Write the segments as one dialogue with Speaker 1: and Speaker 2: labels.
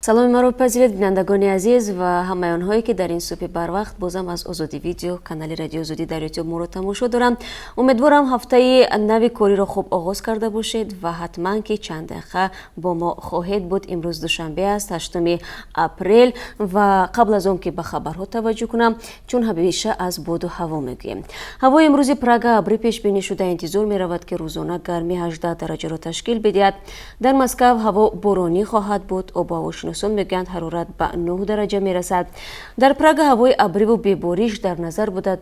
Speaker 1: Саломи маро пазиред, бинандагони азиз ва ҳамаи онҳое, ки дар ин субҳи барвақт бозам аз Озодӣ Видео, канали Радиои Озодӣ дар Ютуб моро тамошо доранд. Умедворам, ҳафтаи нави кориро хуб оғоз карда бошед ва ҳатман ки чанд дақиқа бо мо хоҳед буд. Имрӯз душанбе аст, 8 апрел, ва қабл аз он ки ба хабарҳо таваҷҷӯҳ кунам, чун ҳамеша аз боду ҳаво мегӯем. Ҳавои имрӯзи Прага абрӣ пешбинӣ шуда, интизор меравад, ки рӯзона гармӣ 18 дараҷаро ташкил бидиҳад. Дар Москав ҳаво боронӣ хоҳад буд. Обу ҳавошиносон мегӯянд, ҳарорат ба 9 дараҷа мерасад. Дар Прага ҳавои абриву бебориш дар назар буда,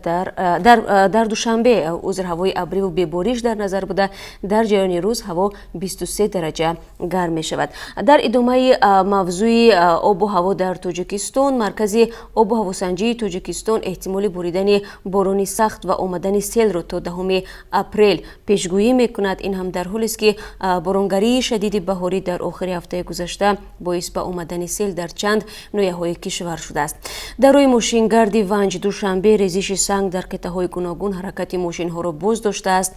Speaker 1: дар Душанбе, узр, ҳавои абриву бебориш дар назар буда, дар ҷараёни рӯз ҳаво 23 дараҷа гарм мешавад. Дар идомаи мавзӯи обу ҳаво дар Тоҷикистон, Маркази обу ҳавосанҷии Тоҷикистон эҳтимоли боридани борони сахт ва омадани селро то 10 апрел пешгӯӣ мекунад. Ин ҳам дар ҳолест, ки боронгарии шадиди баҳорӣ дар охири ҳафтаи гузашта боис ба омадани сел дар чанд ноҳияҳои кишвар шудааст. Дар роҳи мошингарди Ванҷ Душанбе резиши санг дар қитъаҳои гуногун ҳаракати мошинҳоро боз доштааст.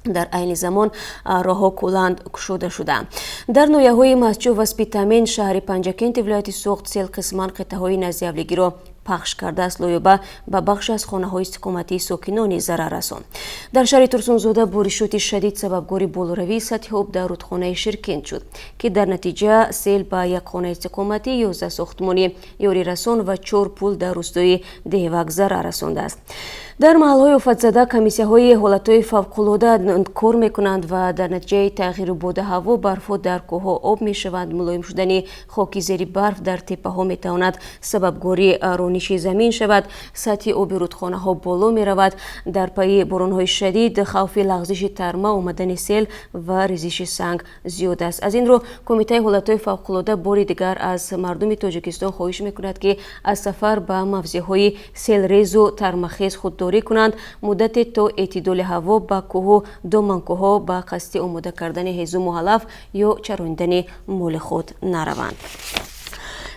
Speaker 1: Дар айни замон роҳҳо куллан кушода шудаанд. Дар ноҳияҳои Мастчоҳ ва Спитамен, шаҳри Панҷакенти вилояти Суғд сел қисман қитъаҳои наздиҳавлигиро пахш кардааст. Лоёба ба бахше аз хонаҳои истиқоматии сокинон низ зарар расонд. Дар шаҳри Турсунзода боришоти шадид сабабгори болоравии сатҳи об дар рудхонаи Ширкент шуд, ки дар натиҷа сел ба як хонаи истиқоматӣ, 11 сохтмони ёрирасон ва чор пул дар рӯстои Деҳвак зарар расондааст. Дар маҳалҳои офатзада комиссияҳои ҳолатҳои фавқулода кор мекунанд ва дар натиҷаи тағйиру боду ҳаво барфҳо дар кӯҳҳо об мешаванд. Мулоим шудани хоки зери барф дар теппаҳо метавонад сабабгори рониши замин шавад. Сатҳи оби рудхонаҳо боло меравад. Дар пайи боронҳои шадид хавфи лағзиши тарма, омадани сел ва резиши санг зиёд аст. Аз ин рӯ Кумитаи ҳолатҳои фавқулода бори дигар аз мардуми Тоҷикистон хоҳиш мекунад, ки аз сафар ба мавзеъҳои селрезу тармахез худдорӣ кунанд, муддате то эътидоли ҳаво ба кӯҳу доманкӯҳҳо ба қасди омода кардани ҳезуму алаф ё чарондани моли худ нараванд.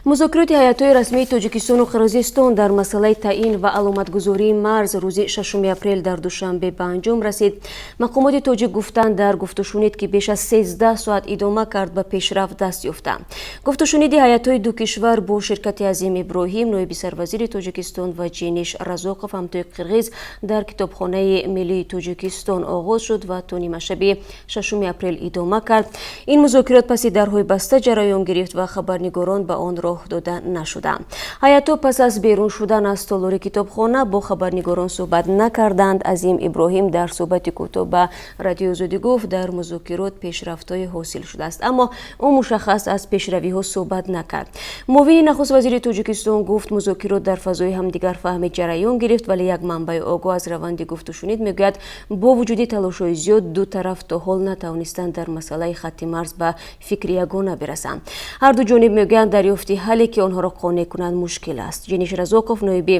Speaker 1: Музокироти ҳайатҳои расмии Тоҷикистону Қирғизистон дар масъалаи таъин ва аломатгузории марз рӯзи 6 апрел дар Душанбе ба анҷом расид. Мақомоти тоҷик гуфтанд, дар гуфтушунид, ки беш аз 13 соат идома кард, ба пешрафт даст ёфтанд. Гуфтушуниди ҳайатҳои ду кишвар бо ширкати Азим Иброҳим, ноиби сарвазири Тоҷикистон, ва Ҷениш Разоқов, ҳамтои қирғиз, дар Китобхонаи миллии Тоҷикистон оғоз шуд ва то нимашаби 6 апрел идома кард. Ин музокирот паси дарҳои баста ҷараён гирифт ва хабарнигорон ба он роҳ дода нашуданд. Ҳайатҳо пас аз берун шудан аз толори китобхона бо хабарнигорон суҳбат накарданд. Азим Иброҳим дар суҳбати кӯтоҳ ба Радиои Озодӣ гуфт, дар музокирот пешрафтҳое ҳосил шудааст, аммо ӯ мушаххас аз пешравиҳо суҳбат накард. Муовини нахуствазири Тоҷикистон гуфт, музокирот дар фазои ҳамдигарфаҳмӣ ҷараён гирифт, вале як манбаи огоҳ аз раванди гуфтушунид мегӯяд, бо вуҷуди талошҳои зиёд ду тараф то ҳол натавонистанд дар масъалаи хатти марз ба фикри ягона бирасанд. Ҳарду ҷониб мегӯянд, дарёфти ҳалле, ки онҳоро қонеъ кунад, мушкил аст. Ҷениш Разоқов, ноиби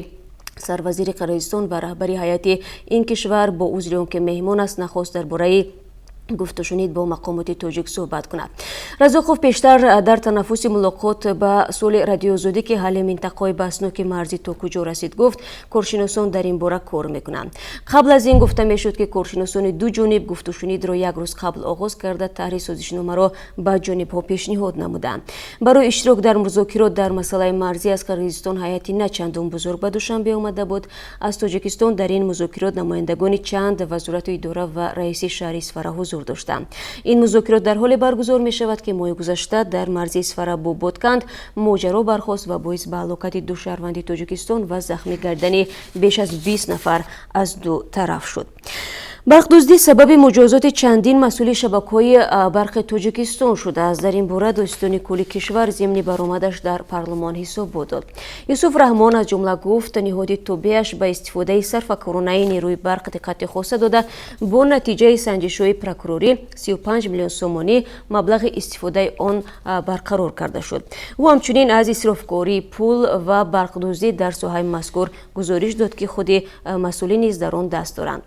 Speaker 1: сарвазири Қирғизистон ва раҳбари ҳайати ин кишвар, бо узри он ки меҳмон аст, нахост дар бораи гуфтушунид бо мақомоти тоҷик суҳбат кунад. Разоқов пештар дар танаффуси мулоқот ба суоли Радиои Озодӣ, ки ҳалли минтақаҳои баҳсноки марзӣ то куҷо расид, гуфт, коршиносон дар ин бора кор мекунанд. Қабл аз ин гуфта мешуд, ки коршиносони ду ҷониб гуфтушунидро як рӯз қабл оғоз карда, таҳри созишномаро ба ҷонибҳо пешниҳод намуданд. Барои иштирок дар музокирот дар масъалаи марзӣ аз Қирғизистон ҳайати на чандон бузург ба Душанбе омада буд. Аз Тоҷикистон дар ин музокирот намояндагони чанд вазорату идора ва раиси шаҳри Исфара ҳузур доштанд. Ин музокирот дар ҳоле баргузор мешавад, ки моҳи гузашта дар марзи Исфара бо Ботканд моҷаро бархост ва боис ба ҳалокати ду шаҳрванди Тоҷикистон ва захмӣ гардани беш аз 20 нафар аз ду тараф шуд. Барқдуздӣ сабаби муҷозоти чандин масъули шабакаҳои барқи Тоҷикистон шудааст. Дар ин бора Додситони кулли кишвар зимни баромадаш дар парлумон ҳисобот дод. Юсуф Раҳмон аз ҷумла гуфт, ниҳоди тобеаш ба истифодаи сарфакоронаи нерӯи барқ диққати хоса дода, бо натиҷаи санҷишҳои прокурорӣ 35 миллион сомонӣ маблағи истифодаи он барқарор карда шуд. Ӯ ҳамчунин аз исрофкории пул ва барқдуздӣ дар соҳаи мазкур гузориш дод, ки худи масъулин низ дар он даст доранд.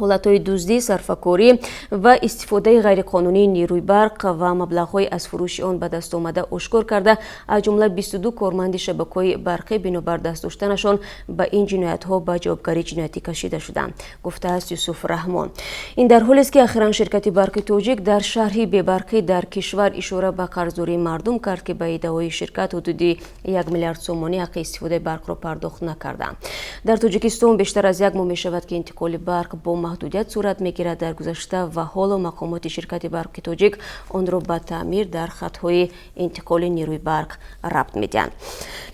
Speaker 1: Ҳолатҳои дуздӣ, сарфакорӣ ва истифодаи ғайриқонунии нерӯи барқ ва маблағҳои аз фурӯши он ба даст омада ошкор карда, аз ҷумла 22 корманди шабакаҳои барқӣ бинобар даст доштанашон ба ин ҷиноятҳо ба ҷавобгарии ҷиноятӣ кашида шуданд, гуфтааст Юсуф Раҳмон. Ин дар ҳолест, ки ахиран ширкати Барқи Тоҷик дар шарҳи бебарқӣ дар кишвар ишора ба қарздории мардум кард, ки ба иддаои ширкат ҳудуди 1 миллиард сомонӣ ҳаққи истифодаи барқро пардохт накарданд. Дар Тоҷикистон бештар аз як моҳ мешавад, ки интиқоли барқ бо маҳдудият сурат мегирад. Дар гузашта ва ҳоло мақомоти ширкати Барқи Тоҷик онро ба таъмир дар хатҳои интиқоли нерӯи барқ рабт медиҳанд.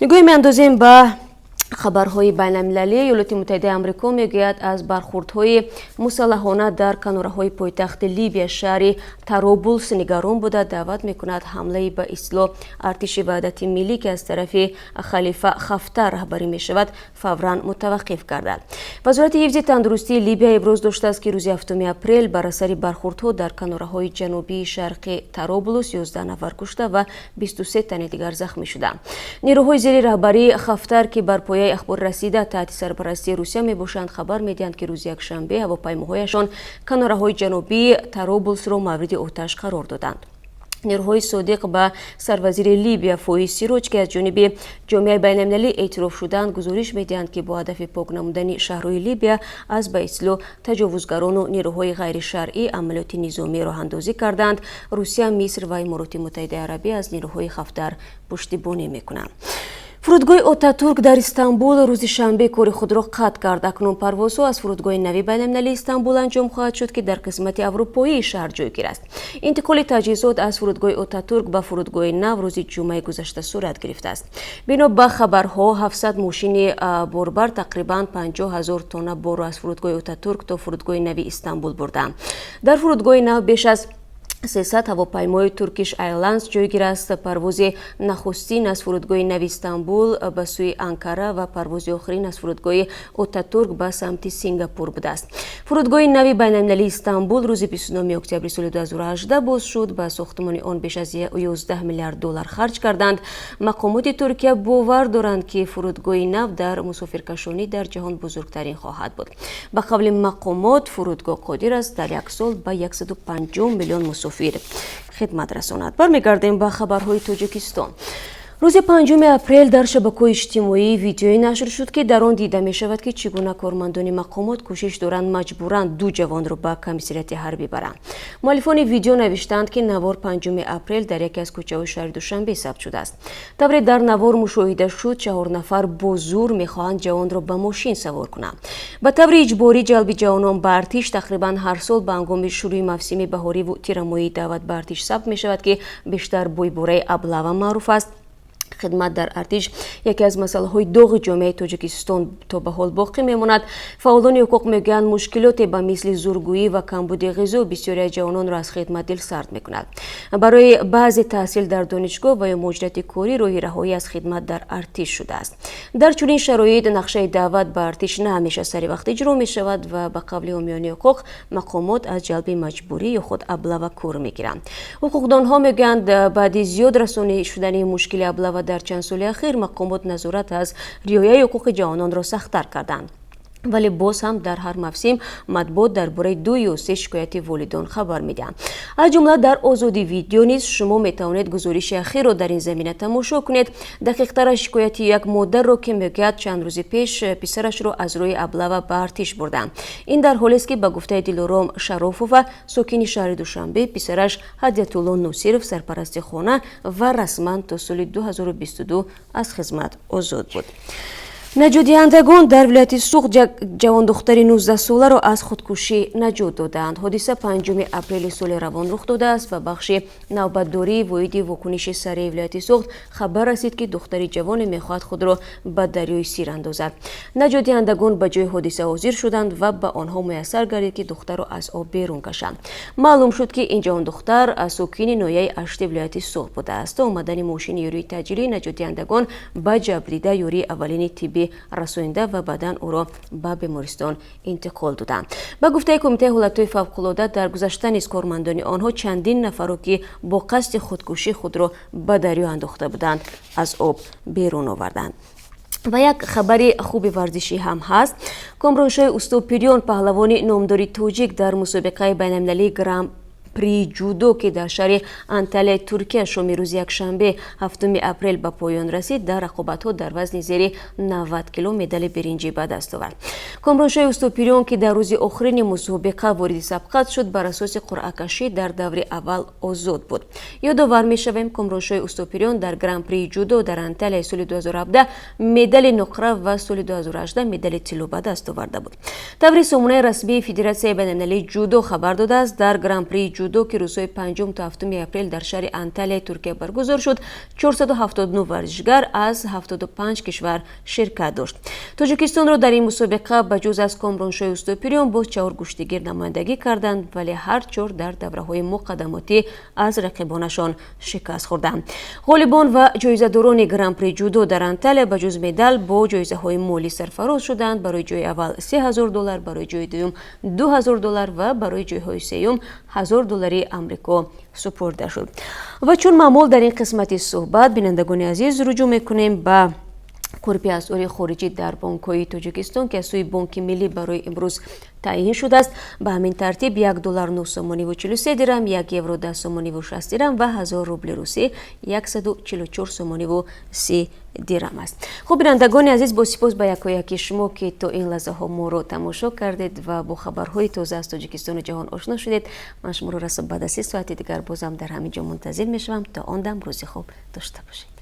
Speaker 1: Нигоҳе меандозем ба хабарҳои байналмилалӣ. Иёлоти Муттаҳидаи Амрико мегӯяд, аз бархурдҳои мусаллаҳона дар канораҳои пойтахти Либия, шаҳри Таробулс, нигарон буда, даъват мекунад ҳамлаи ба истилоҳ Артиши Ваҳдати Миллӣ, ки аз тарафи Халифа Хафтар раҳбарӣ мешавад, фавран мутаваққиф гардад. Вазорати ҳифзи тандурустии Либия иброз доштааст, ки рӯзи 7 апрел бар асари бархурдҳо дар канораҳои ҷанубии шарқи Таробулус 11 нафар кушта ва 23 тани дигар захмӣ шуданд. Нерӯҳои зери раҳбарии Хафтар, ки бар пояи ахбори расида таҳти сарпарастии Русия мебошанд, хабар медиҳанд, ки рӯзи якшанбе ҳавопаймоҳояшон канораҳои ҷанубии Таробулсро мавриди оташ қарор доданд. Нерӯҳои содиқ ба сарвазири Либия Фоиз Сироҷ, ки аз ҷониби ҷомеаи байналмилалӣ эътироф шудаанд, гузориш медиҳанд, ки бо ҳадафи пок намудани шаҳрҳои Либия аз ба истилоҳ таҷовузгарону нерӯҳои ғайришаръӣ амалиёти низомӣ роҳандозӣ карданд. Русия, Миср ва Имороти Муттаҳидаи Арабӣ аз нерӯҳои Хафтар пуштибонӣ мекунанд. Фурудгоҳи Отатурк дар Истанбул рӯзи шанбе кори худро қатъ кард. Акнун парвозҳо аз фурудгоҳи нави байналмилалии Истанбул анҷом хоҳад шуд, ки дар қисмати аврупоии шаҳр ҷойгир аст. Интиқоли таҷҳизот аз фурудгоҳи Отатурк ба фурудгоҳи нав рӯзи ҷумъаи гузашта сурат гирифтааст. Бино ба хабарҳо, 700 мошини борбар тақрибан 50 ҳазор тонна борро аз фурудгоҳи Отатурк то фурудгоҳи нави Истанбул бурданд. Дар фурудгоҳи нав беш аз 300 ҳавопаймои Turkish Airlines ҷойгир аст. Парвози нахустин аз фурудгоҳи нави Истанбул ба сӯи Анкара ва парвози охирин аз фурудгоҳи Отатурк ба самти Сингапур будааст. Фурудгоҳи нави байналмилалии Истанбул рӯзи 29 октябри соли 2018 боз шуд. Ба сохтмони он беш аз 11 миллиард доллар харҷ карданд. Мақомоти Туркия бовар доранд, ки фурудгоҳи нав дар мусофиркашонӣ дар ҷаҳон бузургтарин хоҳад буд. Ба қавли мақомот, фурудгоҳ қодир аст дар як сол ба 150 миллион мусофир хидмат расонад. Бармегардем ба хабарҳои Тоҷикистон. Рӯзи 5 апрел дар шабакаҳои иҷтимоӣ видеое нашр шуд, ки дар он дида мешавад, ки чӣ гуна кормандони мақомот кӯшиш доранд маҷбуран ду ҷавонро ба комиссариати ҳарбӣ баранд. Муаллифони видео навиштаанд, ки навор 5 апрел дар яке аз кӯчаҳои шаҳри Душанбе сабт шудааст. Тавре дар навор мушоҳида шуд, чаҳор нафар бо зур мехоҳанд ҷавонро ба мошин савор кунанд. Ба таври иҷборӣ ҷалби ҷавонон ба артиш тақрибан ҳар сол ба ҳангоми шурӯи мавсими баҳориву тирамоҳӣ даъват ба артиш сабт мешавад, ки бештар бо ибораи облава маъруф аст. Хидмат дар артиш яке аз масъалаҳои доғи ҷомеаи Тоҷикистон то ба ҳол боқӣ мемонад. Фаъолони ҳуқуқ мегӯянд, мушкилоте ба мисли зургӯӣ ва камбуди ғизо бисёре аз ҷавононро аз хидмат дилсард мекунад. Барои баъзе таҳсил дар донишгоҳ ва ё муҳоҷирати корӣ роҳи раҳоӣ аз хидмат дар артиш шудааст. Дар чунин шароит нақшаи даъват ба артиш на ҳамеша сари вақт иҷро мешавад ва ба қавли ҳомиёни ҳуқуқ, мақомот аз ҷалби маҷбурӣ ё худ облава кор мегиранд. Ҳуқуқдонҳо мегӯянд, баъди зиёд расонӣ шудани мушкили облава дар чанд соли ахир мақомот назорат аз риояи ҳуқуқи ҷавононро сахттар карданд, вале боз ҳам дар ҳар мавсим матбуот дар бораи ду ё се шикояти волидон хабар медиҳанд. Аз ҷумла дар Озодӣ Видео низ шумо метавонед гузориши ахирро дар ин замина тамошо кунед. Дақиқтараш, шикояти як модарро, ки мегӯяд, чанд рӯзи пеш писарашро аз рӯи облава ба артиш бурданд. Ин дар ҳолест, ки ба гуфтаи Дилором Шарофова, сокини шаҳри Душанбе, писараш Ҳадиятулло Носиров сарпарасти хона ва расман то соли 2022 аз хизмат озод буд. Наҷотдиҳандагон дар вилояти Суғд ҷавондухтари 19-соларо аз худкушӣ наҷот додаанд. Ҳодиса 5 апрели соли равон рух додааст. Ба бахши навбатдории воҳиди вокуниши сареи вилояти Суғд хабар расид, ки духтари ҷавоне мехоҳад худро ба дарёи Сир андозад. Наҷотдиҳандагон ба ҷои ҳодиса ҳозир шуданд ва ба онҳо муяссар гардид, ки духтарро аз об берун кашанд. Маълум шуд, ки ин ҷавондухтар сокини ноҳияи Ашти вилояти Суғд будааст. То омадани мошини ёрии таъҷилӣ наҷотдиҳандагон ба ҷабрдида ёрии аввалини тиббӣ расонида ва баъдан ӯро ба бемористон интиқол доданд. Ба гуфтаи Кумитаи ҳолатҳои фавқулода, дар гузашта низ кормандони онҳо чандин нафарро, ки бо қасди худкушӣ худро ба дарё андохта буданд, аз об берун оварданд. Ва як хабари хуби варзишӣ ҳам ҳаст. Комроншоҳи Устопириён, паҳлавони номдори тоҷик, дар мусобиқаи байналмилалии Гран При ҷудо, ки дар шаҳри Анталияи Туркия шоми рӯзи якшанбе, 7 апрел ба поён расид, дар рақобатҳо дар вазни зери 90 кило медали биринҷӣ ба даст овард. Комроншоҳи Устопириён, ки дар рӯзи охирини мусобиқа вориди сабқат шуд, бар асоси қуръакашӣ дар даври аввал озод буд. Ёдовар мешавем, Комроншоҳи Устопириён дар Гран-при ҷудо дар Анталияи соли 2017 медали нуқра ва соли 2018 медали тилло ба даст оварда буд. Таври сомонаи расмии Федератсияи байналмилалии ҷудо хабар додааст, дар Гран-при ҷудо, ки рӯзҳои 5 то 7 апрел дар шаҳри Анталияи Туркия баргузор шуд, 479 варзишгар аз 75 кишвар ширкат дошт. Тоҷикистонро дар ин мусобиқа ба ҷуз аз Комроншоҳи Устопириён боз чаҳор гӯштигир намояндагӣ карданд, вале ҳар чор дар давраҳои муқаддамотӣ аз рақибонашон шикаст хӯрданд. Ғолибон ва ҷоизадорони Гран-при ҷудо дар Анталия ба ҷуз медал бо ҷоизаҳои молӣ сарфароз шуданд. Барои ҷои аввал 3000 доллар, барои ҷои дуюм 2000 доллар ва барои ҷойҳои сеюм 1000 доллари Амрико супурда шуд. Ва чун маъмул дар ин қисмати суҳбат, бинандагони азиз, руҷӯъ мекунем ба қурби асъори хориҷӣ дар бонкҳои Тоҷикистон, ки аз сӯи Бонки Миллӣ барои имрӯз таъйин шудааст. Ба ҳамин тартиб, 1 доллар 9 сомониву 43 дирам, 1 евро 10 сомониву 60 дирам ва 1000 рубли русӣ 144 сомониву 30 дирам аст. Хуб, бинандагони азиз, бо сипос ба якояки шумо, ки то ин лаҳзаҳо моро тамошо кардед ва бо хабарҳои тоза аз Тоҷикистону ҷаҳон ошно шудед. Ман шуморо расо баъд аз 3 соати дигар бозам дар ҳамин ҷо мунтазир мешавам. То он дам рӯзи хуб дошта бошед.